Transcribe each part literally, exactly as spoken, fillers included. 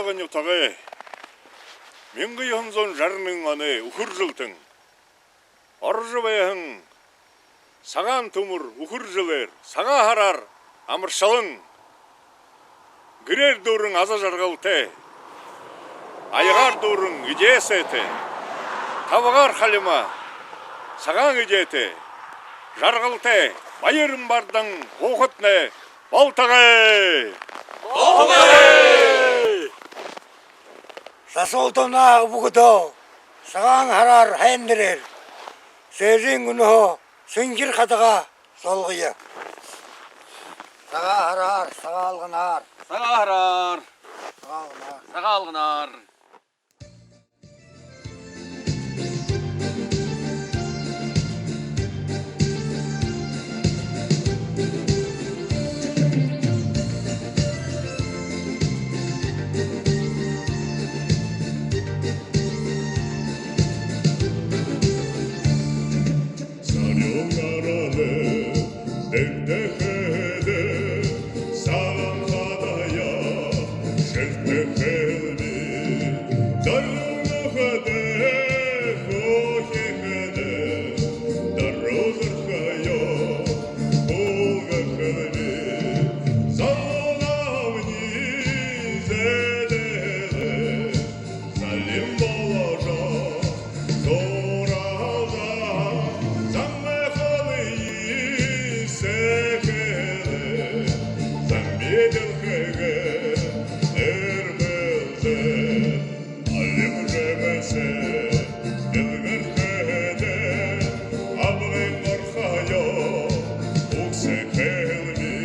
Нютагай мянга юһэн зуун жаран нэгэн оной үхэр жэлтэн орожо байһан сагаан түмэр үхэр жэлээр Сагаан һараар амаршалан, гэрээр дүүрэн аза жаргалтай, аягаар дүүрэн эдеэ сайтай, табагаар халима сагаан эдеэтэй, жаргалтай, баяран бардан һуухатнай болтогой! Болтогой! Засуултанаа бүгэдөө Сагаан һараар һайндэрээр, сээжын үнэһөө сэнхир хадагаа золгоё. Сагаан һараар, Сагаалганаар. Сагаан һараар. Сагаалганаар. Сагаалганаар. Сарюун гараһаа дэгдэхэдэ, сагаан хадаяа шэлтэхэлби, дорюун нүхэдөө хүхихэдэ, дорюун зүрхөө хүлгэхэлби, залуунамни зэдэлээ. Залим боложо зураалза, замбай халые сэхэлээ, замби дэлхэйгээ эрмэлзээ. Алим жэмэсээ дэлгэрхэдэ, абгайн орхоёо үгсэхэлби,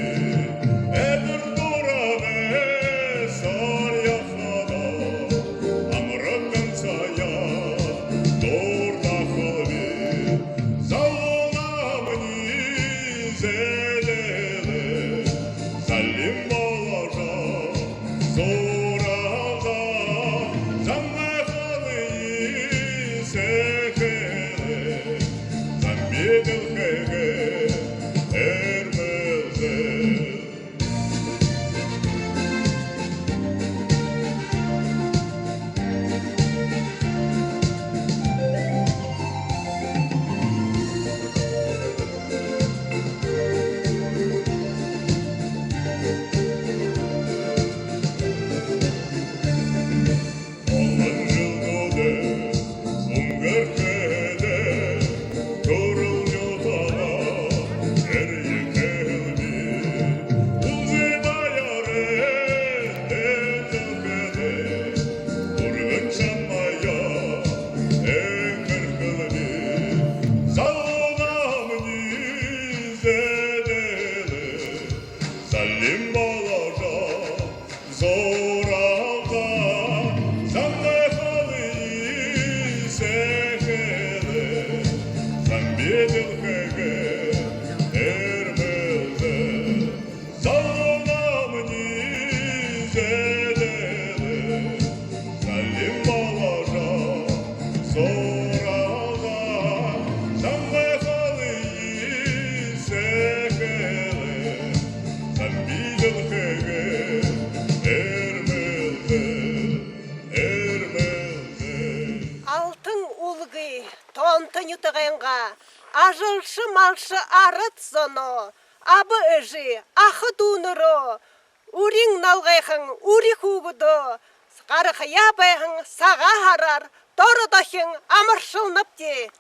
эдир дурагай сорьёо хадаа амаран гансаяа дурдахалби, залуунамни зэдэлээ. Залим боложо зураалза, замбай халые сэхэлээ, замби дэлхэйгээ эрмэлзээ. Олон жэлнүүдэй үнгэрхэдэ, түрэл нютагаа эрьехэлби, үлзы баярай тэмдэглэхэдэ, үргэн шамайе энхэрхэлби, залуунамни зэдэлээ. Залим боложо зураалза, замбай халые сэхэлээ, замби дэлхэйгээ эрмэлзээ. Залуунамни зэдэлээ. Залим боложо зураалза, замбай халые сэхэлээ, замби дэлхэйгээ эрмэлзээ, эрмэлзээ. Алтан үлгы тоонто нютагайнгаа ажалша малша арад зоноо, аба эжы, аха дүүнэрөө, үрин налгайхан үри хүүгэдөө гарахаяа байһан Сагаан һараар доро дохин амаршалнабди.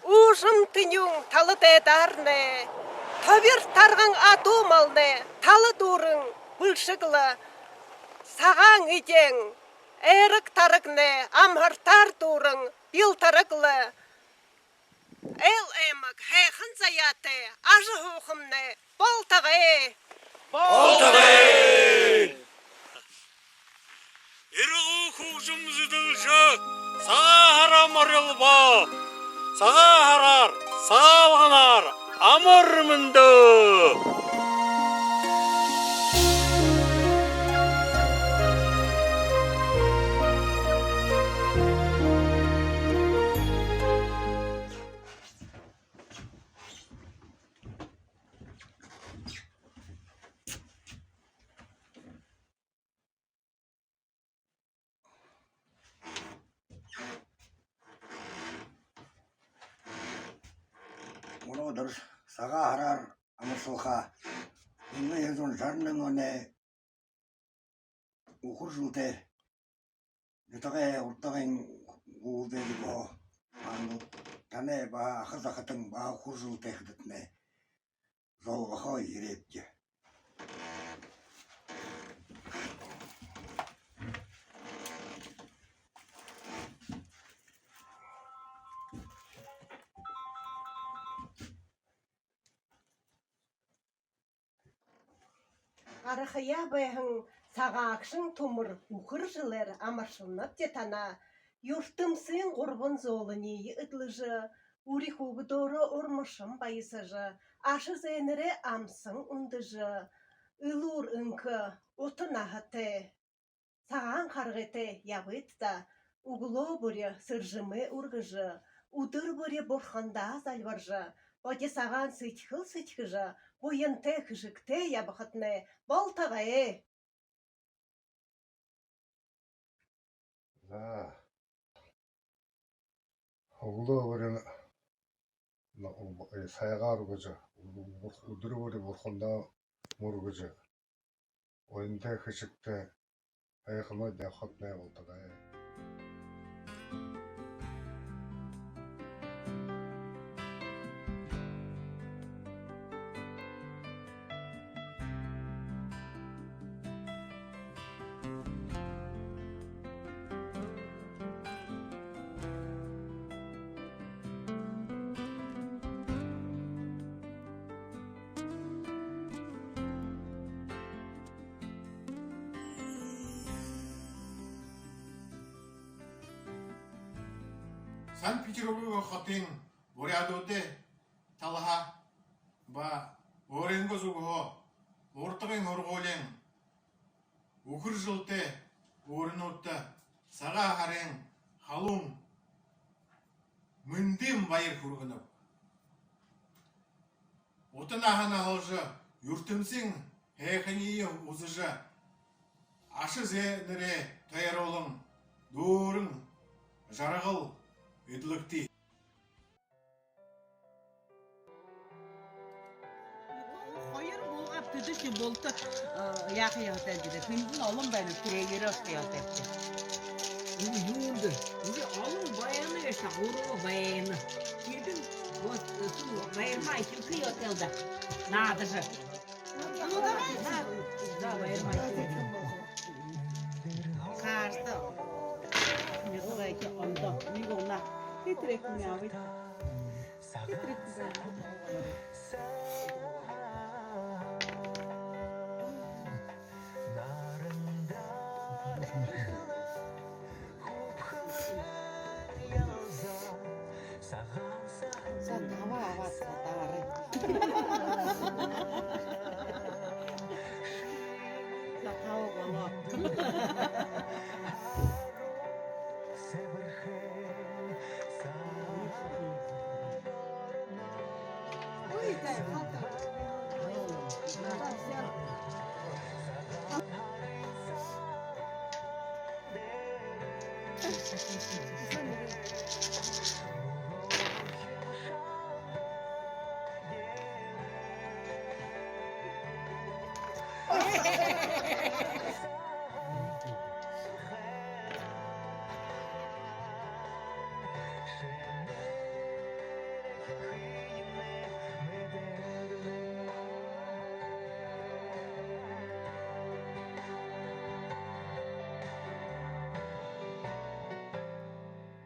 Уужам тэнюун тала дайдаарнай, тобир тарган адуу малнай тала дүүрэн бэлшэг лэ, сагаан эдеэн, айраг тарагнай амһартаар дүүрэн бил тараг лэ. Эл аймаг һайхан заяатай ажаһуухамнай болтогой! Болтогой! Эрэгүү хүгжэм зэдэлжэ, Сагаан һараар морилбо. Сагаан һараар, Сагаалганаар амар мэндэ! Мүнөөдэр Сагаан һараар амаршалхаа. Мянга юһэн зуун жаран нэгэн оной Үхэр жэлтэй нютагай урдагай гүйлдэл бэшэ. Танай ба аха захатан ба Үхэр жэлтэй хэдэтнай золгохоо ерээбди. Гарахаяа байһан сагаагшан түмэр Үхэр жэлээр амаршалнабди танаа. Юртэмсын гурбан зөөлэниие эдлэжэ, үри хүүгэдөөрөө урмашан баясажа, аша зээнэрээ амсан үндэжэ, элүүр энхэ, ута наһатай, сагаан харгытай ябыт даа. Үглөө бүри сэржэмээ үргэжэ, үдэр бүри бурхандаа зальбаржа, бодисагаан сэдьхэл сэдьхэжэ, буянтай хэшэгтэй ябахатнай болтогой. За. Үглөө бүри на-, э, сайгаа үргэжэ, үдэр бүри бурхандаа мүргэжэ, буянтай хэшэгтэй һайханууд ябахатнай болтогой. Санкт-Петербург хотын буряадуудай талаһаа ба өөрынгөө зүгһөө урдагай һургуулиин Үхэр жэлтэй үбэрнүүдтэ Сагаан һарын халуун мэндын баяр хүргэнэб. Ута наһа наһалжа, юртэмсын һайханиие үзэжэ, аша зээнэрээ тойруулан, дүүрэн жаргал эдлэгты. Хоёр буугаад тэдэшни булта, э, яаха ёһотой гээд. Тэндэнь олон байна, тренировка ёһотой гээд. Энэ юундэ? Эндэ олон байна гээшэ, гурба байна. Тэдэнь вот, э, баярмаа эхилхэ ёһотой л даа. Наадажа. За, баярмаа. Каждый. Нютагайхи ондоо. Нэгэ унаа. Тэдэрээ хэн абыт? Тэдэрээ хэн? За, таваа абаад садаарай. За, таваа болоо. Ой, дай, хата.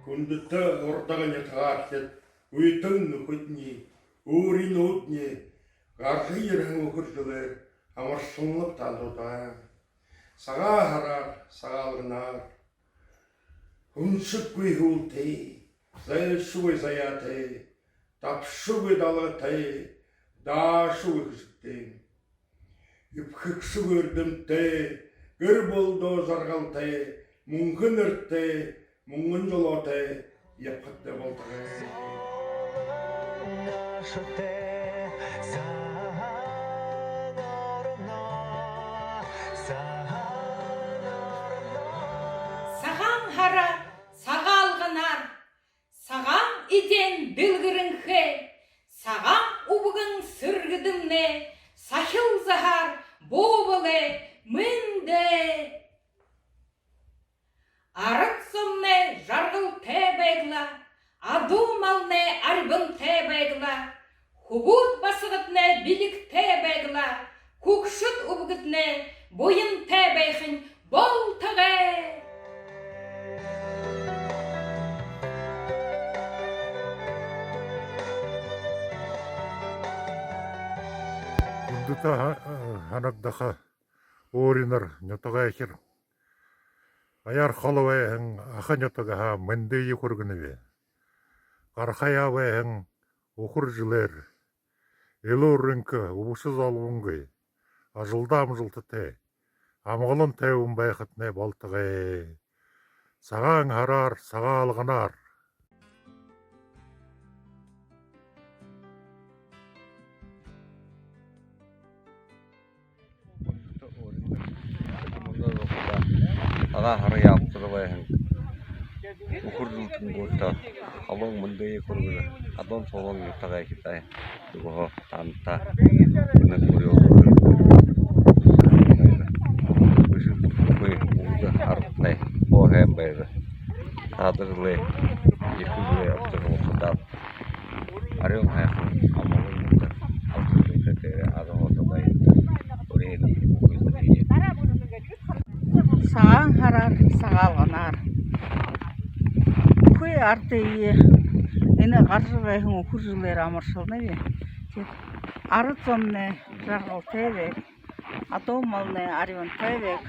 Хүндэтэ Урдагай нютагаархид, үетэн нүхэдни, үбэрнүүдни, гаража ерэһэн Үхэр жэлээр амаршалнаб таанадуудаа. Сагаан һараар, Сагаалганаар, хүншэгүй һүүлтэй, зайлшагүй заяатай, дабшагүй далгатай, даашагүй хэшэгтэй, эбхэгшэгүй эрдэмтэй, гэр бүлэдөө жаргалтай, мүнхэ нэрэтэй, мүнгэн жолоотой ябахатнай болтогой. Сагаан һараар, Сагаалганаар, сагаан эдеэн дэлгэрэнхэй, сагаан бэлигтэй байг лэ, хүгшэд үбгэднэй буянтай байхань болтогой. Хүндэтэ ха-, һанагдаха өөрынэр, нютагайхид. Аяар холо байһан Аха нютагһаа мэндые хүргэнэб. Гарахаяа байһан Үхэр жэлээр элүүр энхэ, үбшэ золгонгүй, ажалдаа амжалтатай, амгалан тайбан байхатнай болтогой. Сагаан һараар, Сагаалганаар! Сагаан һараар ябажа байһан Үхэр жэлтэн гүртэ халуун мэндые хүргэжэ, адуун солон нютагайхид, нүгөө танда энэ хүрьһөө хүргэжэ, бэшэ бүхы үбгэд арадтнай һайн байжа, саада жэлээ ехэ жэлээ оржо һуухадаа, арюун һайхан амгалан мэндэ, алтан дэлхэйдэ ажаһуухатнай баяртай. Үреэл үгы. Сагаан һараар, Сагаалганаар! Бүхы арадые энэ гаража байһан Үхэр жэлээр амаршалнаб. Тиигээд арад зомнай жаргалтай байг, адуу малнай арюунтай байг,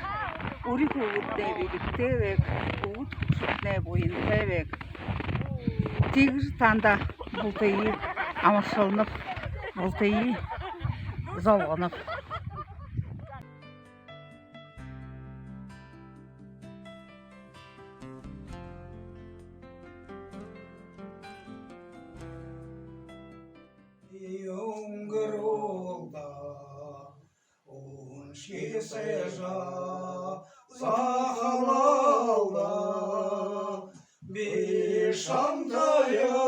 үри хүүгэднай бэлигтэй байг, үбгэд хүгшэднай буянтай байг. Тиигэжэ танда бултые амаршалнаб, бултые золгоноб. Үнгэрүүлдэ, үншэсэжэ, захалалда, би шамтаяа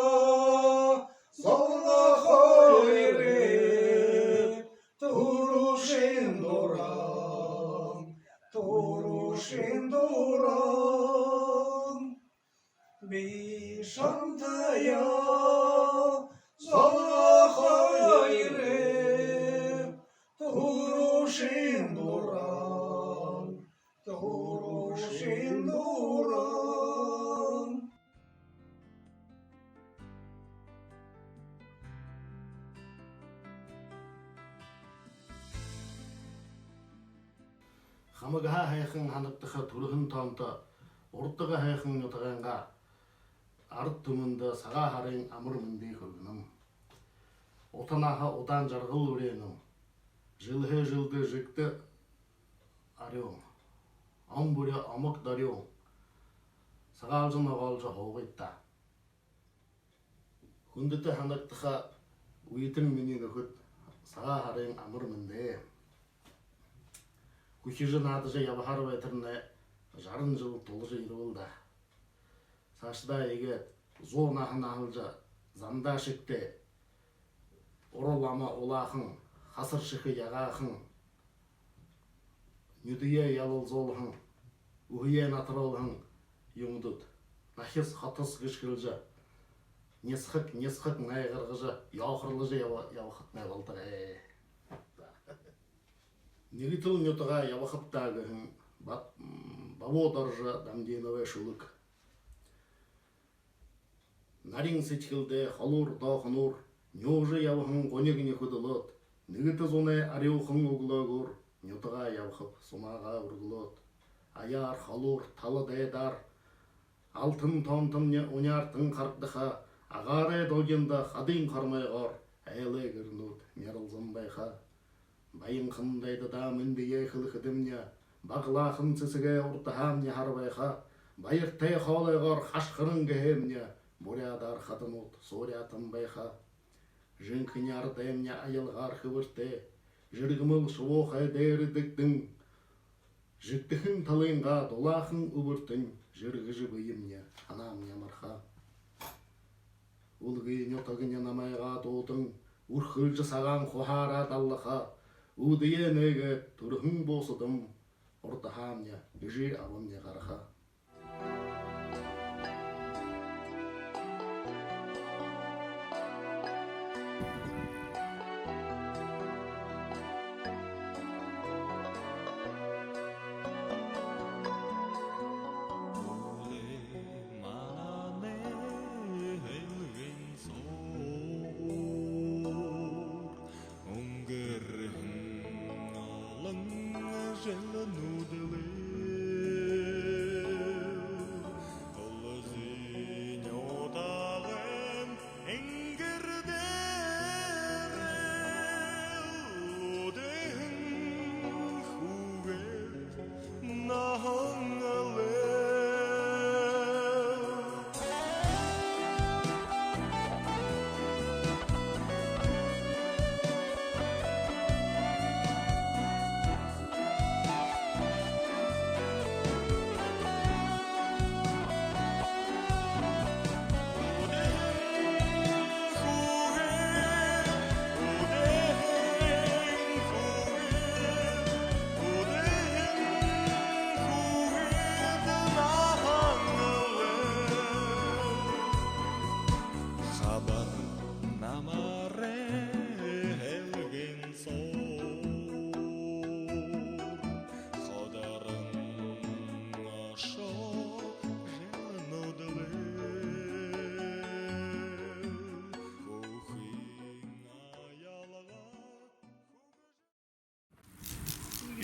золгохо ерээ, түрүүшын дуран, түрүүшын дуран. Би шамтаяа золгохо ерээ, түрүүшын дуран, түрүүшын дуран. Хамагһаа һайхан һанагдаха түрэһэн тоонто Урда-Ага һайхан нютагайнгаа арад түмэндэ Сагаан һарын амар мэндые хүргэнэм. Ута наһа, удаан жаргал үреэнэм. Жэлһээ жэлдэ жэгдэ арюун, он бүри омог дорюун сагаалжа, ногоолжо һуугыт даа. Хүндэтэ һанагдаха үетэн минии нүхэд, Сагаан һарын амар мэндэ! Хүхижэ, наадажа ябаһаар байтарнай жаран жэл тулажа ерэбэл даа. Саашадаа иигээд зуун наһа наһалжа, зандаа шэгтэй, урал ама улаахан, хасар шэхэ ягаахан, нюдөө ялалзуулһан, үһөө натаруулһан юумэдүүд нахис хотос гэшхэлжэ, нясхаг нясхаг найгаргажа, ёохорложо яба-, ябахатнай болтогой. Нэгэтэ л нютагаа ябахаб даа гэһэн Бат-, Бабуу-Доржо Дамдиновай шүлэг. Нарин сэдьхэлдээ холуур доохонуур нюужа ябаһан гунигни хүдэлөөд, нэгэтэ зунай арюухан үглөөгүүр нютагаа ябахаб сумаагаа үргэлөөд. Аяар холуур тала дайдаар алтан тоонтомни уняартан харагдаха, агаарай долгиндо хадын хормойгоор айлай гэрнүүд мяралзан байха. Баянхан дайдадаа мэндые хэлэхэдэмни, баглаахан сэсэгээ урдаһаамни һарбайха, баяртай хоолойгоор хашхаран гэһээмни, буряадаар хаданууд сууряатан байха. Жэнхэни арадаймни аялгаар хэбэртэй, жэргэмэл шубуухай дээрэ дэгдэн, жэгдэхэн талынгаа дулаахан үбэртэнь жэргэжэ бэемни, һанаамни амарха. Үлгы нютагни намайгаа дуудан, үрхэлжэ сагаан хуһаараа даллаха. Үүдые нээгээд түрэһэн буусадам, урдаһаамни эжы абамни гараха.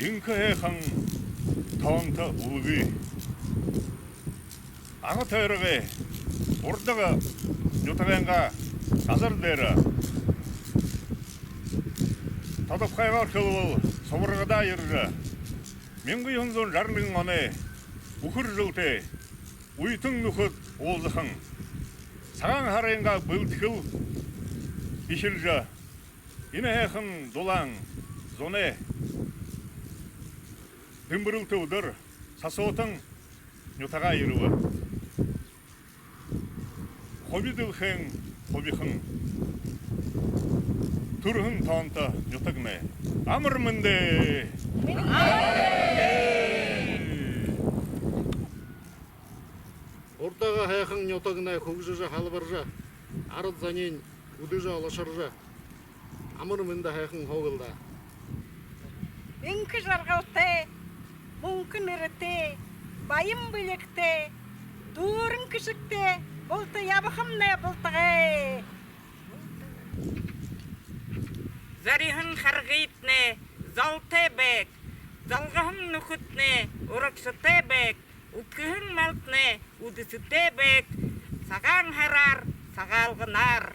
Энхэ һайхан тоонто үлгы. Ага тойрогой Урда-Ага нютагайнгаа газар дээрэ тодопхойгоор хэлэбэл, субаргадаа ерэжэ, мянга юһэн зуун жаран нэгэн оной үхэр жэлтэй үетэн нүхэд уулзаһан Сагаан һарынгаа бэлэдхэл эхилжэ, энэ һайхан дулаан зунай дэмбэрэлтэ үдэр Сасуутан нютагаа ерэбэ. Хуби дэлхэйн хубихан, түрэһэн тоонто нютагнай, амар мэндэ! Урда-Ага һайхан нютагнай хүгжэжэ, һалбаржа, арад зониинь үдэжэ, олошоржо, амар мэндэ һайхан һуугыл даа. Энхэ жаргалтай, мүнхэ нэрэтэй, баян бэлигтэй, дүүрэн хэшэгтэй булта ябахамнай бултагай. Зориһон харгытнай золтой байг, залгаһан нүхэдтнай урагшатай байг, үдхэһэн малтнай үдэсэтэй байг, Сагаан һараар, Сагаалганаар.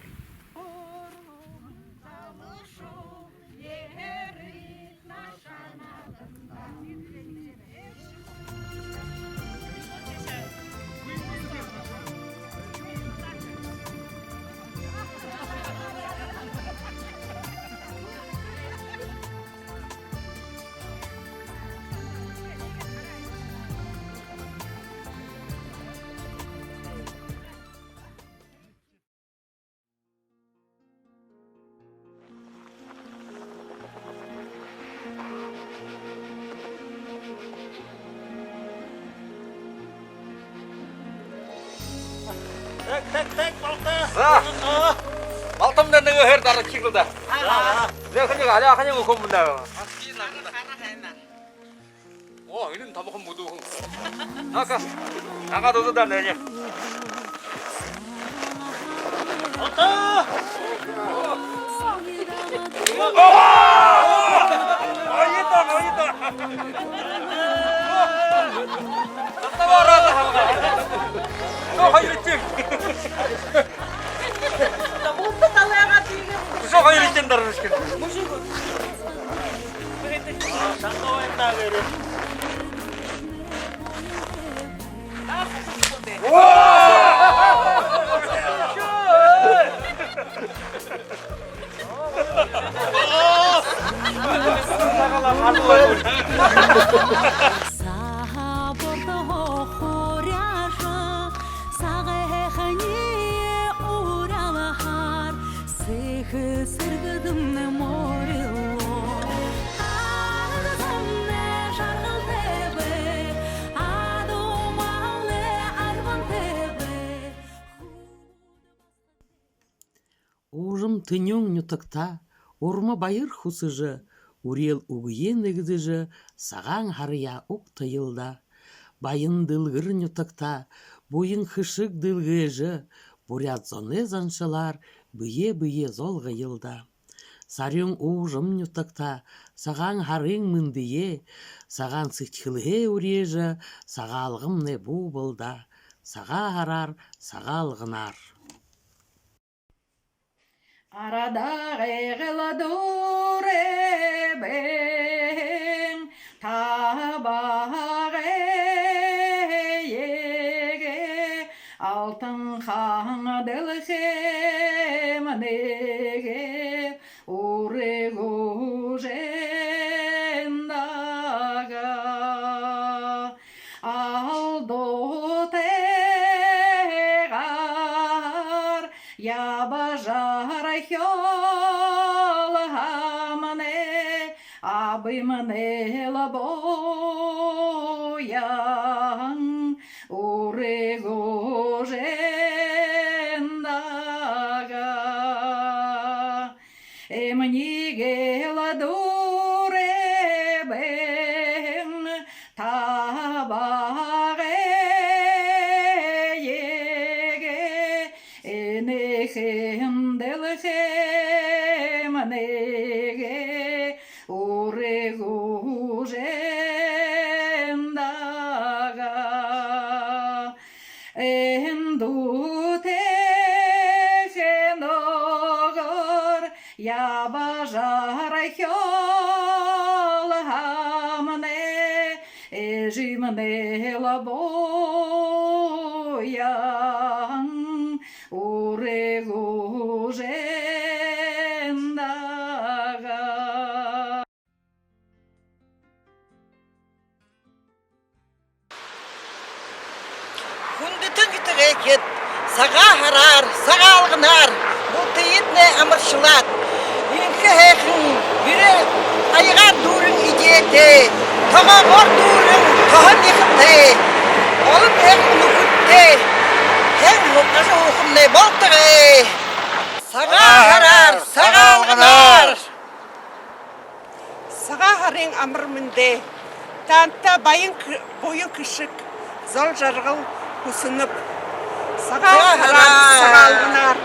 Тэг, тэг, тэг, балта. За. Балтамнай нэгэ һээр дараашаг лэ даа. За, за. Зэ, хэниг, аляа хэниг үгэхэ юм даа. Оо, энэнь томохон бүдүүхэн. Аха. Агаа дуза даа, нэгэ. Ото! Оо! Оёдоо, оёдоо. Ото бараа даа. Оо, хоёр ичим. Булта талайгаа тиигээд. Үшөө хоёр ичим дараашаг. Саабарта хуряаша, сагаан һайханиие уряалһаар, сэхэ сэргэдэмнай морилоо. Арад зомнай жаргалтай бай, адуу малнай арбантай бай. Уужам тэнюун нютагтаа урма баяр хүсэжэ, үреэл үгэеэ нэгэдэжэ, Сагаан һараяа угтаял даа. Баян Дэлгэр нютагтаа буян хэшэг дэлгээжэ, буряад зоной заншалаар бэеэ бэеэ золгоёл даа. Сарюун Уужам нютагтаа Сагаан һарын мэндые сагаан сэдьхэлһээ үреэжэ, Сагаалганмнай буубал даа. Сагаан һараар, Сагаалганаар. Арадаа гайхал дүүрээбэн табагай эгээ, алтан хаан дэлхэймнай эгээ үргэн үжэн даа. Алдуутайгаар ябажархёол хамнай, абымнай лэ буян үргэн үжэн даа. Эмнигэл дүүрээбэн табагай эгээ, энэхэн дэлхэймнай эгээ үргэн үжэн Ябажархёл хамнай эжымнай лбоён үргүүлжэн даа. Хүндэтэ нютагайхид, Сагаан һараар, Сагаалганаар бултыетнай амаршалаад, энхэ һайхан, бэрхэ аягаар дүүрэн эдеэтэй, тогоогоор дүүрэн тоһон яһатай, олон һайхан нүхэдтэй, һайн ажаһуухамнай болтогой. Сагаан һараар, Сагаалганаар! Сагаан һарын амар мэндэ! Таанадта баян, буян хэшэг, зол жаргал хүсэнэб. Сагаан һараар, Сагаалганаар!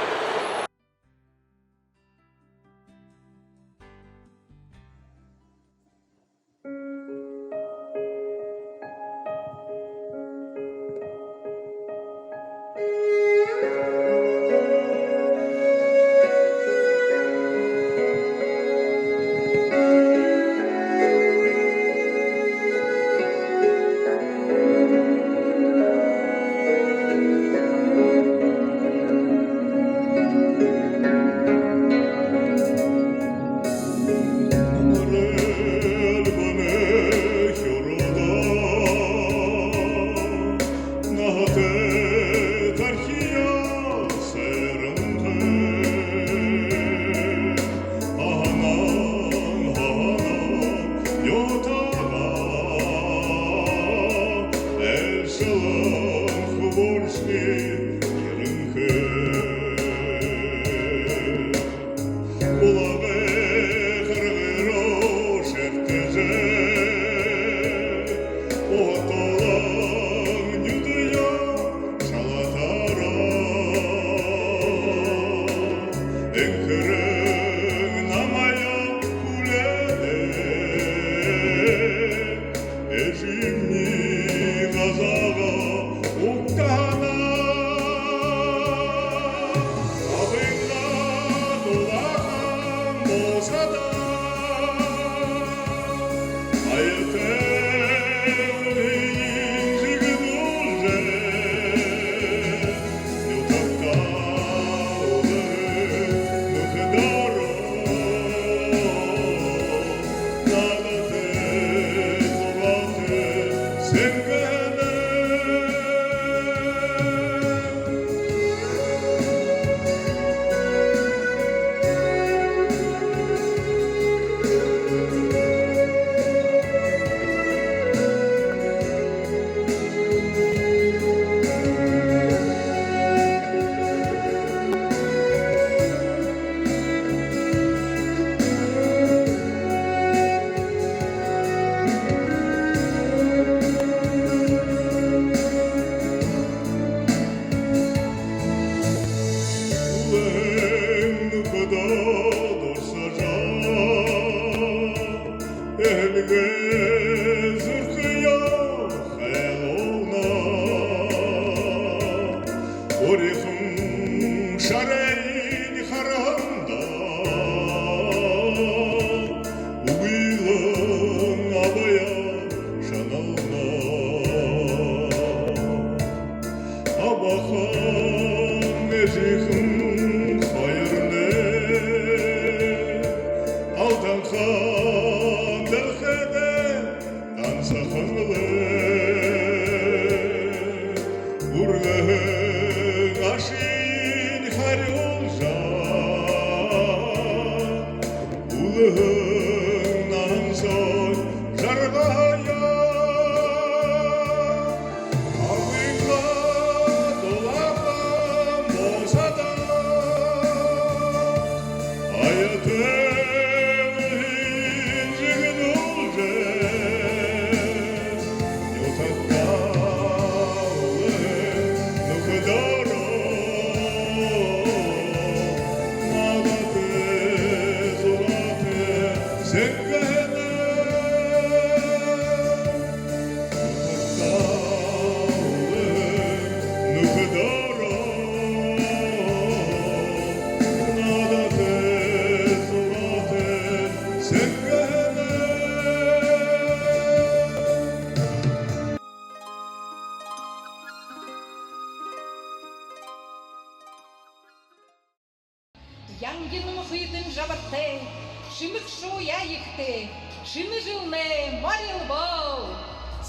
Шэмэг шууяа ехэтэй, шэнэ жэлнай морилбол.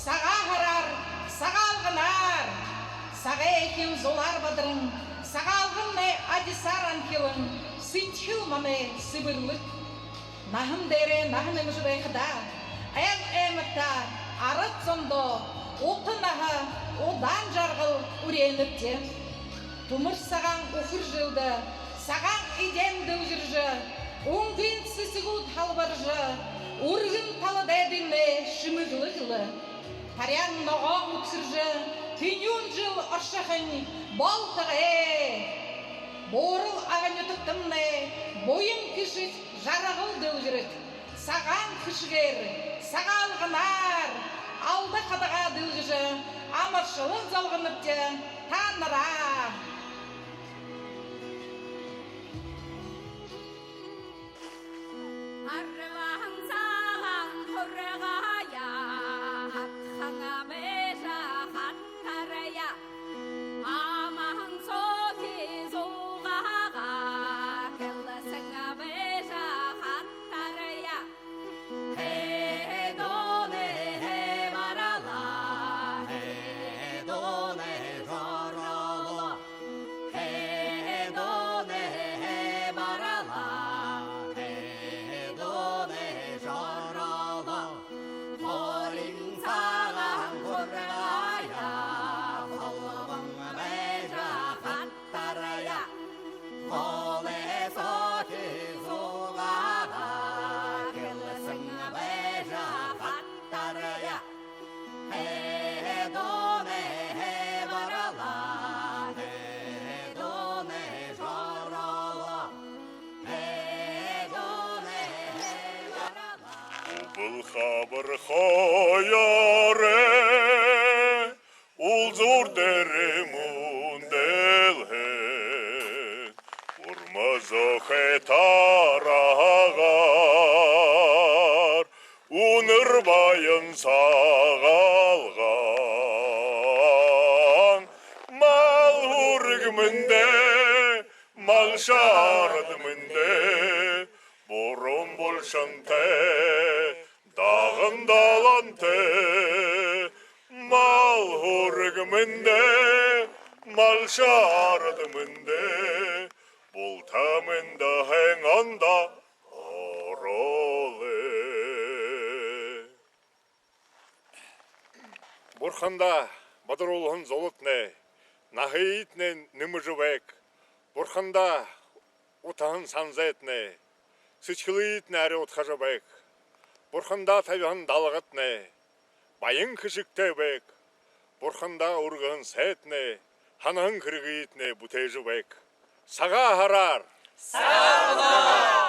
Сагаан һараар, Сагаалганаар, Сагай эхын зулаар бадаран, Сагаалганай адисаар анхилан, сэдьхэл манай сэбэрлэг. Наһан дээрээ наһа нэмэжэ байхадаа, айл аймагта, арад зондоо ута наһа, удаан жаргал үреэнэбди. Түмэр сагаан үхэр жэлдэ сагаан эдеэн дэлгэржэ, үнгын сэсэгүүд һалбаржа, үргэн тала дайдамнай шэмэглэг лэ. Таряан ногоон үдхэржэ, тэнюун жэл оршохонь болтогой. Буурал Ага нютагтамнай буян хэшэг, жаргал дэлгэрэг. Сагаан хэшэгээр, Сагаалганаар алда хадагаа дэлгэжэ, амаршалан золгонобди таанараа. Арбаһан сагаан хургаяа адхан байжа хатарая. Амаһан соохи зугаагаа хэлсэн байжа хатарая. Хэ-хэ-донэ хэ барала, хэ-хэ-донэ хэ жороло. Хэ-хэ-донэ хэ барала, хэ-хэ-донэ хэ жороло. Хорин сагаан хургаяа холбон байжа хатарая. Холын соохи зугаагаа хэлсэн байжа хатарая. Хэ-хэ-донэ хэ барала, хэ-хэ-донэ хэ жороло. Хэ-хэ-донэ хэ барала. Үбэл хабар хоёрой улзуур дээрэ мүндэлһэн, урма зөөхэй тараагаар үнэр баян Сагаалган. Мал һүрэг мэндэ, малшад мэндэ, буруу болошонтой, даган далантай. Мал һүрэг мэндэ, малшад мэндэ, булта мэндэ хэн ондоо оролой. Бурханда бадаруулһан зулатнай наһыетнай нэмэжэ байг. Бурханда утаһан санзайтнай сэдьхэлыетнай арюудхажа байг. Бурханда табиһан далгатнай баян хэшэгтэй байг. Бурханда үргэһэн сайтнай һанаһан хэрэгыетнай бүтээжэ байг. Сагаан һараар! Сагаан һараар!